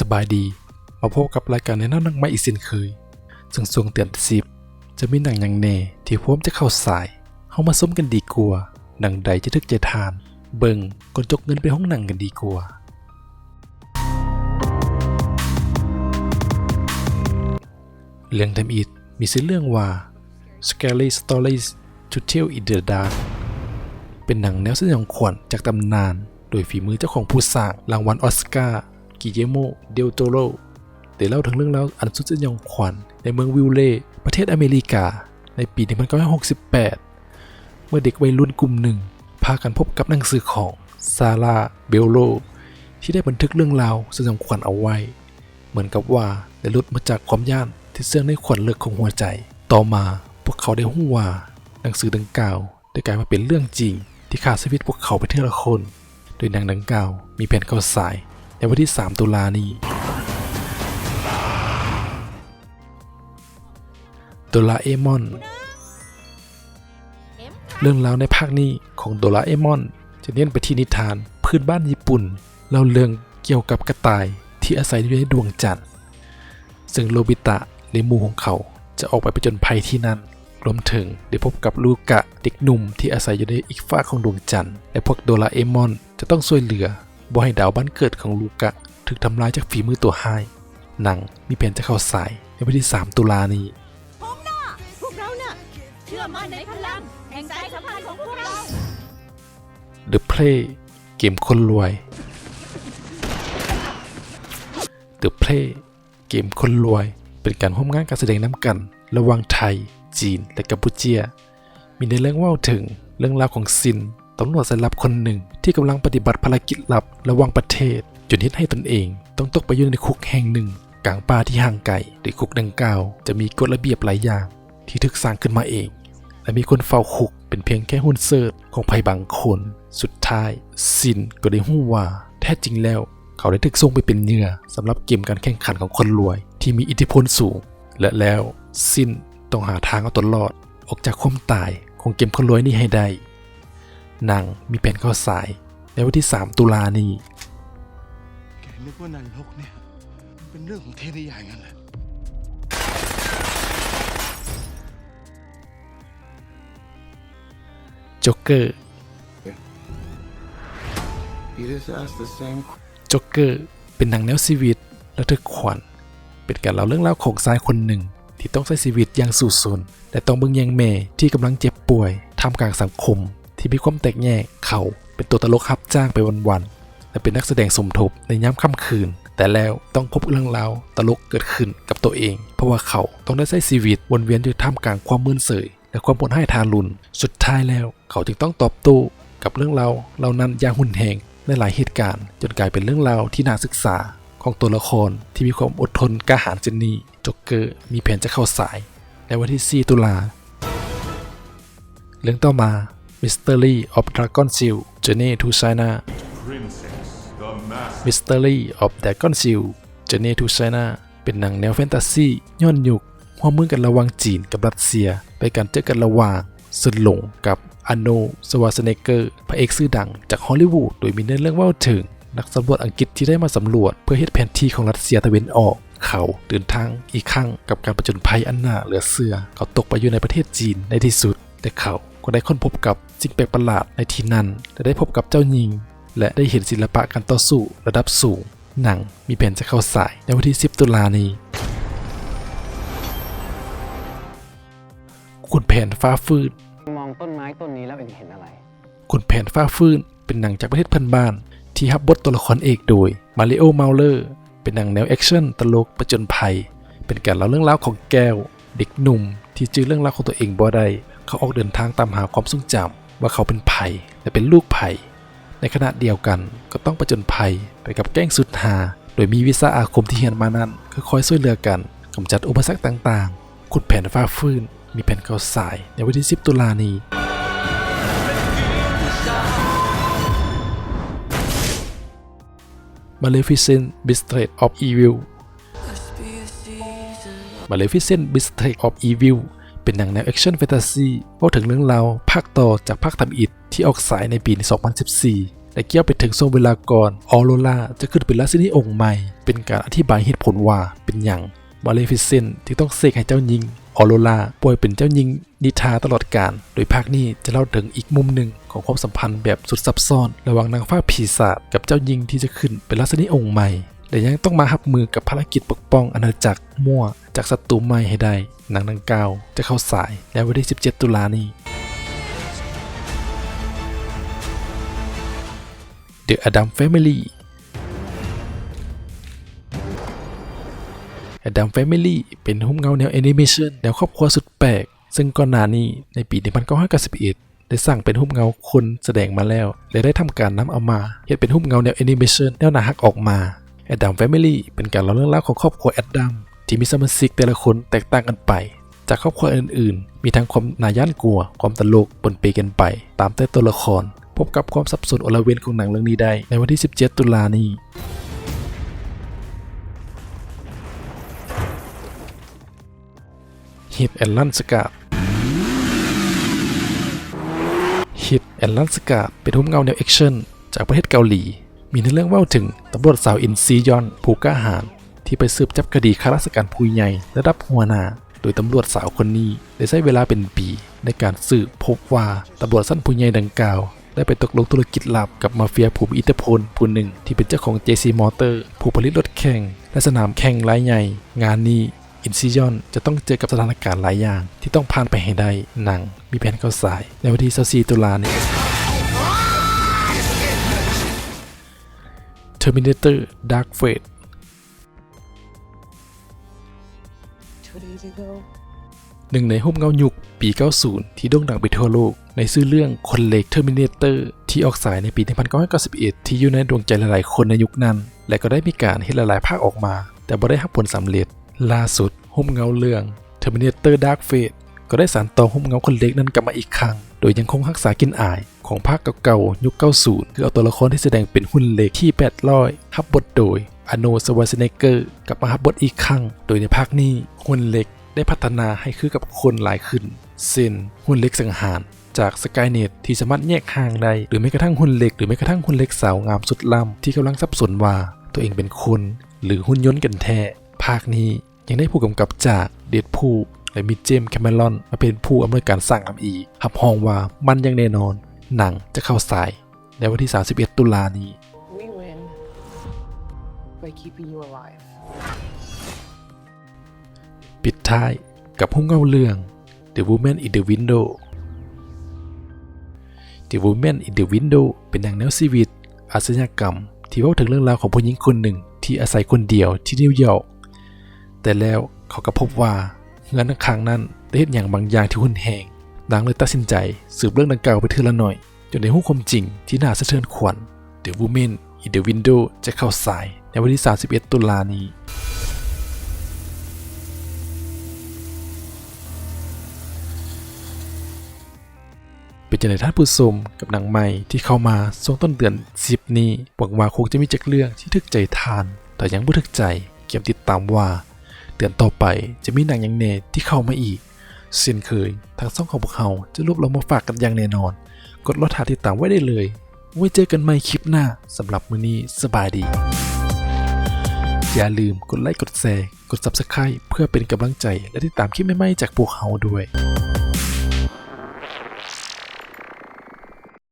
ສະບາຍດີ, ມາພົບກັບລາຍການແນະນຳໜັງໃໝ່ອີກເຊັ່ນເຄີຍ. ເຊິ່ງຊ່ວງເດືອນສິບ ຈະມີໜັງຫຍັງແດ່ທີ່ພ້ອມຈະເຂົ້າສາຍ? ເຮົາມາຊົມກັນດີກວ່າ ໜັງໃດຈະຖືກໃຈທ່ານ. ເບິ່ງກ່ອນຈົກເງິນໄປໂຮງໜັງກັນດີກວ່າ. ເລື່ອງທຳອິດມີຊື່ເລື່ອງວ່າ Scary Stories to Tell in the Dark ເປັນໜັງແນວສະຫຍອງຂວັນຈາກຕຳນານ ໂດຍຝີມືເຈົ້າຂອງຜູ້ສ້າງລາງວັນອອສກາ ກິເຢໂມ ເດລ ໂຕໂຣ ໄດ້ເລົ່າເຖິງເລື່ອງລາວອັນສຸດສະຫຍອງຂວັນໃນເມືອງວິວເລ ປະເທດອາເມລິກາ ໃນປີໜຶ່ງພັນເກົ້າຮ້ອຍຫົກສິບແປດ ເມື່ອເດັກໄວລຸ້ນກຸ່ມໜຶ່ງພາກັນພົບກັບໜັງສືຂອງ ຊາຣາ ເບວໂລ ທີ່ໄດ້ບັນທຶກເລື່ອງລາວສະຫຍອງຂວັນເອົາໄວ້. ເໝືອນກັບວ່າໄດ້ຫຼຸດມາຈາກຄວາມຢ້ານທີ່ເຊື່ອງໃນຂວັນເລິກຂອງຫົວໃຈ. ຕໍ່ມາພວກເຂົາໄດ້ຮູ້ວ່າໜັງສືດັ່ງກ່າວໄດ້ກາຍມາເປັນເລື່ອງຈິງທີ່ຂ້າຊີວິດພວກເຂົາໄປເທື່ອລະຄົນ, ໂດຍໜັງດັ່ງກ່າວມີແຜນເຂົ້າສາຍໃນວັນທີສາມຕຸລານີ້. ໂດລາເອມອນ. ເລື່ອງລາວໃນພາກນີ້ຂອງໂດລາເອມອນ ຈະເນັ້ນໄປທີ່ນິທານພື້ນບ້ານຍີ່ປຸ່ນ ເລົ່າເລື່ອງກ່ຽວກັບກະຕ່າຍທີ່ອາໄສຢູ່ໃນດວງຈັນ, ເຊິ່ງໂນບິຕະ ແລະ ໝູ່ຂອງເຂົາຈະອອກໄປຜະຈົນໄພທີ່ນັ້ນ, ລວມເຖິງໄດ້ພົບກັບລູກະ ເດັກໜຸ່ມທີ່ອາໄສຢູ່ໃນອີກຟາກຂອງດວງຈັນ ແລະ ພວກໂດລາເອມອນຈະຕ້ອງຊ່ວຍເຫຼືອບໍ່ໃຫ້ດາວບ້ານເກີດຂອງລູກະຖືກທຳລາຍຈາກຝີມືຕົວຮ້າຍ. ໜັງມີແຜນຈະເຂົ້າສາຍໃນວັນທີສາມຕຸລານີ້. ໂຮມໜ້າ ພວກເຮົານະເຊື່ອໝັ້ນໃນພະລັງແຫ່ງສາຍສຳພັນຂອງພວກເຮົາ. The Play ເກມຄົນລວຍ. The Play ເກມຄົນລວຍ ເປັນການຮ່ວມງານການສະແດງນຳກັນລະຫວ່າງໄທ, ຈີນ ແລະ ກຳປູເຈຍ. ມີເນື້ອເລື່ອງເວົ້າເຖິງເລື່ອງລາວຂອງຊິນ, ຕຳຫຼວດສາຍລັບຄົນໜຶ່ງທີ່ກຳລັງປະຕິບັດພາລະກິດລັບລະຫວ່າງປະເທດ, ຈົນເຮັດໃຫ້ຕົນເອງຕ້ອງຕົກໄປຢູ່ໃນຄຸກແຫ່ງໜຶ່ງກາງປ່າທີ່ຫ່າງໄກ. ໂດຍຄຸກດັ່ງກ່າວຈະມີກົດລະບຽບຫຼາຍຢ່າງທີ່ຖືກສ້າງຂຶ້ນມາເອງ ແລະ ມີຄົນເຝົ້າຄຸກເປັນພຽງແຄ່ຫຸ່ນເສີດຂອງໃຜບາງຄົນ. ສຸດທ້າຍ, ຊິນກໍໄດ້ຮູ້ວ່າແທ້ຈິງແລ້ວ ເຂົາໄດ້ຖືກສົ່ງໄປເປັນເຫຍື່ອສຳລັບເກມການແຂ່ງຂັນຂອງຄົນລວຍທີ່ມີອິດທິພົນສູງ, ແລະ ແລ້ວຊິນຕ້ອງຫາທາງເອົາຕົວລອດອອກຈາກຄວາມຕາຍຂອງເກມຄົນລວຍນີ້ໃຫ້ໄດ້. ໜັງມີແຜນເຂົ້າສາຍໃນວັນທີສາມຕຸລານີ້. ແກນຶກວ່ານະລົກເນ່ຍເປັນເລື່ອງຂອງເທບນິຍາຍນັ້ນແຫຼະ? ໂຈກເກີ. You just asked the same ໂຈກເກີ ເປັນໜັງແນວຊີວິດລະທຶກຂວັນ, ເປັນການເລົ່າເລື່ອງລາວຂອງຊາຍຄົນໜຶ່ງທີ່ຕ້ອງໃຊ້ຊີວິດຢ່າງສູ້ຊົນ ແລະ ຕ້ອງເບິ່ງແຍງແມ່ທີ່ກຳລັງເຈັບປ່ວຍ. ທ່າມກາງສັງຄົມທີ່ມີຄວາມແຕກແຍກ, ເຂົາເປັນຕົວຕະຫຼົກຮັບຈ້າງໄປວັນໆ ແລະ ເປັນນັກສະແດງສົມທົບໃນຍາມຄ່ຳຄືນ, ແຕ່ແລ້ວຕ້ອງພົບເລື່ອງລາວຕະຫຼົກເກີດຂຶ້ນກັບຕົວເອງ ເພາະວ່າເຂົາຕ້ອງໄດ້ໃຊ້ຊີວິດວົນວຽນຢູ່ທ່າມກາງຄວາມມື່ນເສີຍ ແລະ ຄວາມໂຫດຮ້າຍທາລຸນ. ສຸດທ້າຍແລ້ວ ເຂົາຈຶ່ງຕ້ອງຕອບໂຕ້ກັບເລື່ອງລາວເຫຼົ່ານັ້ນຢ່າງຮຸນແຮງໃນຫຼາຍເຫດການ, ຈົນກາຍເປັນເລື່ອງລາວທີ່ໜ້າສຶກສາຂອງຕົວລະຄອນທີ່ມີຄວາມອົດທົນກ້າຫານເຊັ່ນນີ້. ໂຈກເກີມີແຜນຈະເຂົ້າສາຍໃນວັນທີສີ່ຕຸລາ. ເລື່ອງຕໍ່ມາ, Mystery of Dragon Shield Journey to China. Mystery of Dragon Shield Journey to China ເປັນໜັງແນວແຟນຕາຊີຍ້ອນຍຸກ ຮ່ວມມືກັນລະຫວ່າງຈີນກັບຣັດເຊຍ ໂດຍການເຈີກັນລະຫວ່າງ ເຊິນຫຼົງ ກັບ ອາໂນລ ສະຫວາສະເນກເກີ ພະເອກຊື່ດັງຈາກຮອລລີວູດ, ໂດຍມີເນື້ອເລື່ອງເວົ້າເຖິງນັກສຳຫຼວດອັງກິດທີ່ໄດ້ມາສຳຫຼວດເພື່ອເຮັດແຜນທີ່ຂອງຣັດເຊຍຕາເວັນອອກ. ເຂົາເດີນທາງອີກຄັ້ງກັບການຜະຈົນໄພອັນໜ້າເຫຼືອເຊື່ອ. ເຂົາຕົກໄປຢູ່ໃນປະເທດຈີນໃນທີ່ສຸດ, ແຕ່ເຂົາກໍໄດ້ຄົ້ນພົບກັບສິ່ງແປກປະຫຼາດໃນທີ່ນັ້ນ ແລະ ໄດ້ພົບກັບເຈົ້າຍິງ ແລະ ໄດ້ເຫັນສິລະປະການຕໍ່ສູ້ລະດັບສູງ. ໜັງມີແຜນຈະເຂົ້າສາຍໃນວັນທີສິບຕຸລານີ້. ຂຸນແຜນຟ້າຟື້ນ. มองต้นไม้ต้นนี้แล้วเอ็งเห็นอะไร? ຂຸນແຜນຟ້າຟື້ນ ເປັນໜັງຈາກປະເທດເພື່ອນບ້ານ ທີ່ຮັບບົດຕົວລະຄອນເອກໂດຍ ມາຣິໂອ ເມົາເລີ ເປັນໜັງແນວແອັກຊັນຕະຫຼົກປະຈົນໄພ, ເປັນການເລົ່າເລື່ອງລາວຂອງແກ້ວ ເດັກໜຸ່ມທີ່ຈື່ເລື່ອງລາວຂອງຕົວເອງບໍ່ໄດ້. ເຂົາອອກເດີນທາງຕາມຫາຄວາມຊົງຈຳວ່າເຂົາເປັນໃຜ ແລະ ເປັນລູກໃຜ. ໃນຂະນະດຽວກັນກໍຕ້ອງປະຈົນໄພໄປກັບແກ້ງສຸດຮາ ໂດຍມີວິຊາອາຄົມທີ່ຮຽນມານັ້ນ ຄືຄອຍຊ່ວຍເຫຼືອກັນກຳຈັດອຸປະສັກຕ່າງໆ. ຂຸນແຜນຟ້າຟື້ນມີແຜນເຂົ້າສາຍໃນວັນທີສິບຕຸລານີ້. Maleficent: Mistress of Evil. Maleficent: Mistress of Evil ເປັນໜັງແນວແອັກຊັນແຟນຕາຊີ ເວົ້າເຖິງເລື່ອງລາວພາກຕໍ່ຈາກພາກທຳອິດ ທີ່ອອກສາຍໃນປີສອງພັນສິບສີ່ ແລະ ກ່ຽວໄປເຖິງຊ່ວງເວລາກ່ອນ ອອໂຣລາຈະຂຶ້ນເປັນລາຊິນີອົງໃໝ່, ເປັນການອະທິບາຍເຫດຜົນວ່າເປັນຫຍັງມາເລຟິເຊັນຈຶ່ງຕ້ອງເສກໃຫ້ເຈົ້າຍິງອອໂຣລາປ່ວຍເປັນເຈົ້າຍິງນິທາຕະຫຼອດການ. ໂດຍພາກນີ້ຈະເລົ່າເຖິງອີກມຸມໜຶ່ງຂອງຄວາມສຳພັນແບບສຸດຊັບຊ້ອນລະຫວ່າງນາງຟ້າຜີສາດກັບເຈົ້າຍິງທີ່ຈະຂຶ້ນເປັນລາຊິນີອົງໃໝ່ ແລະ ຍັງຕ້ອງມາຮັບມືກັບພາລະກິດປົກປ້ອງອານາຈັກມົ້ວຈາກສັດຕູໃໝ່ໃຫ້ໄດ້. ໜັງດັ່ງກ່າວຈະເຂົ້າສາຍໃນວັນທີສິບເຈັດ ຕຸລານີ້. The Addams Family. Addams Family ເປັນຮູບເງົາແນວແອນິເມຊັນແນວຄອບຄົວສຸດແປກ, ເຊິ່ງກ່ອນໜ້ານີ້ໃນປີໜຶ່ງພັນເກົ້າຮ້ອຍເກົ້າສິບເອັດ ໄດ້ສ້າງເປັນຮູບເງົາຄົນສະແດງມາແລ້ວ ແລະ ໄດ້ທຳການນຳເອົາມາເຮັດເປັນຮູບເງົາແນວແອນິເມຊັນແນວໜ້າຮັກອອກມາ. Addams Family ເປັນການເລົ່າເລື່ອງລາວຂອງຄອບຄົວແອັດດຳ ທີ່ມີສະມາຊິກແຕ່ລະຄົນແຕກຕ່າງກັນໄປຈາກຄອບຄົວອື່ນໆ, ມີທັງຄວາມໜ້າຢ້ານກົວ, ຄວາມຕະຫຼົກປົນເປກັນໄປຕາມແຕ່ຕົວລະຄອນ, ພົບກັບຄວາມສັບສົນໂອລະເວນຂອງໜັງເລື່ອງນີ້ໄດ້ໃນວັນທີສິບເຈັດ ຕຸລານີ້. Hit and Run Squad. Hit and Run Squad ເປັນຮູບເງົາແນວແອັກຊັນຈາກປະເທດເກົາຫຼີ, ມີເນື້ອເລື່ອງເວົ້າເຖິງຕຳຫຼວດສາວ ອິນຊີຢອນ ຜູ້ກ້າຫານ ທີ່ໄປສືບຈັບຄະດີຂ້າລາຊະການຜູ້ໃຫຍ່ລະດັບຫົວໜ້າ, ໂດຍຕຳຫຼວດສາວຄົນນີ້ໄດ້ໃຊ້ເວລາເປັນປີໃນການສືບພົບວ່າຕຳຫຼວດຊັ້ນຜູ້ໃຫຍ່ດັ່ງກ່າວ ໄດ້ໄປຕົກລົງທຸລະກິດລັບກັບມາເຟຍຜູ້ມີອິດທິພົນຜູ້ໜຶ່ງທີ່ເປັນເຈົ້າຂອງ ເຈ ຊີ ມໍເຕີ ຜູ້ຜະລິດລົດແຂ່ງ ແລະ ສະໜາມແຂ່ງລາຍໃຫຍ່. ງານນີ້ ອິນຊີຢອນຈະຕ້ອງເຈີກັບສະຖານະການຫຼາຍຢ່າງທີ່ຕ້ອງຜ່ານໄປໃຫ້ໄດ້. ໜັງມີແຜນເຂົ້າສາຍໃນວັນທີຊາວສີ່ ຕຸລານີ້. Terminator Dark Fate. ໜຶ່ງໃນຮູບເງົາຍຸກປີເກົ້າສິບທີ່ໂດ່ງດັງໄປທົ່ວໂລກ ໃນຊື່ເລື່ອງຄົນເຫຼັກ Terminator ທີ່ອອກສາຍໃນປີໜຶ່ງພັນເກົ້າຮ້ອຍເກົ້າສິບເອັດ ທີ່ຢູ່ໃນດວງໃຈຫຼາຍໆຄົນໃນຍຸກນັ້ນ ແລະ ກໍໄດ້ມີການເຮັດຫຼາຍໆພາກອອກມາ ແຕ່ບໍ່ໄດ້ຮັບຜົນສຳເລັດ. ລ່າສຸດ ຮູບເງົາເລື່ອງ Terminator Dark Fate ກໍໄດ້ສານຕໍ່ຮູບເງົາຄົນເຫຼັກນັ້ນກັບມາອີກຄັ້ງ ໂດຍຍັງຄົງຮັກສາກິ່ນອາຍຂອງພາກເກົ່າໆຍຸກເກົ້າສິບ ຄືເອົາຕົວລະຄອນທີ່ສະແດງເປັນຫຸ່ນເຫຼັກ ທີ ແປດຮ້ອຍ ຮັບບົດໂດຍ ອາໂນ ສະວາເຊເນກເກີ ກັບມາຮັບບົດອີກຄັ້ງ, ໂດຍໃນພາກນີ້ຫຸ່ນເຫຼັກໄດ້ພັດທະນາໃຫ້ຄືກັບຄົນຫຼາຍຂຶ້ນ ເຊັ່ນ ຫຸ່ນເຫຼັກສັງຫານຈາກ Skynet ທີ່ສາມາດແຍກຮ່າງໄດ້ ຫຼືແມ້ກະທັ່ງຫຸ່ນເຫຼັກ ຫຼືແມ້ກະທັ່ງຫຸ່ນເຫຼັກສາວງາມສຸດລ້ຳທີ່ກຳລັງສັບສົນວ່າຕົວເອງເປັນຄົນ ຫຼືຫຸ່ນຍົນກັນແທ້. ພາກນີ້ ຍັງໄດ້ຜູ້ກຳກັບຈາກ Deadpool ແລະ ມີ James Cameron ມາເປັນຜູ້ອຳນວຍການສ້າງນຳອີກ. ຮັບຮອງວ່າມັນຢ່າງແນ່ນອນ ໜັງຈະເຂົ້າສາຍໃນວັນທີສາມສິບເອັດ ຕຸລານີ້. We win by keeping you alive. ປິດທ້າຍກັບຮູບເງົາເລື່ອງ The Woman in the Window. The Woman in the Window ເປັນໜັງແນວຊີວິດອາຊະຍາກຳ ທີ່ເວົ້າເຖິງເລື່ອງລາວຂອງຜູ້ຍິງຄົນໜຶ່ງທີ່ອາໄສຄົນດຽວທີ່ນິວຢອກ. ແຕ່ແລ້ວເຂົາກໍພົບວ່າເຮືອນຂ້າງໆນັ້ນໄດ້ເຮັດຫຍັງບາງຢ່າງທີ່ຮຸນແຮງ. ນາງເລີຍຕັດສິນໃຈສືບເລື່ອງດັ່ງກ່າວໄປເທື່ອລະໜ້ອຍ ຈົນໄດ້ຮູ້ຄວາມຈິງທີ່ໜ້າສະເທືອນຂວັນ. The Woman in the Window ຈະເຂົ້າສາຍໃນວັນທີສາມສິບເອັດ ຕຸລານີ້. ເປັນຈັ່ງໃດທ່ານຜູ້ຊົມ ກັບໜັງໃໝ່ທີ່ເຂົ້າມາຊ່ວງຕົ້ນເດືອນສິບນີ້? ຫວັງວ່າຄົງຈະມີຈັກເລື່ອງທີ່ຖືກໃຈທ່ານ. ຖ້າຍັງບໍ່ຖືກໃຈ, ກຽມຕິດຕາມວ່າເດືອນຕໍ່ໄປຈະມີໜັງຫຍັງແດ່ທີ່ເຂົ້າມາອີກ. ເຊັ່ນເຄີຍ, ທາງຊ່ອງຂອງພວກເຮົາຈະລວບລວມມາຝາກກັນຢ່າງແນ່ນອນ. ກົດລໍຖ້າຕິດຕາມໄວ້ໄດ້ເລີຍ. ໄວ້ເຈີກັນໃໝ່ຄລິບໜ້າ. ສຳລັບມື້ນີ້, ສະບາຍດີ. ຢ່າລືມກົດໄລກ໌ ກົດແຊ ກົດ Subscribe ເພື່ອເປັນກຳລັງໃຈ ແລະ ຕິດຕາມຄລິບໃໝ່ໆຈາກພວກເຮົາດ້ວຍ.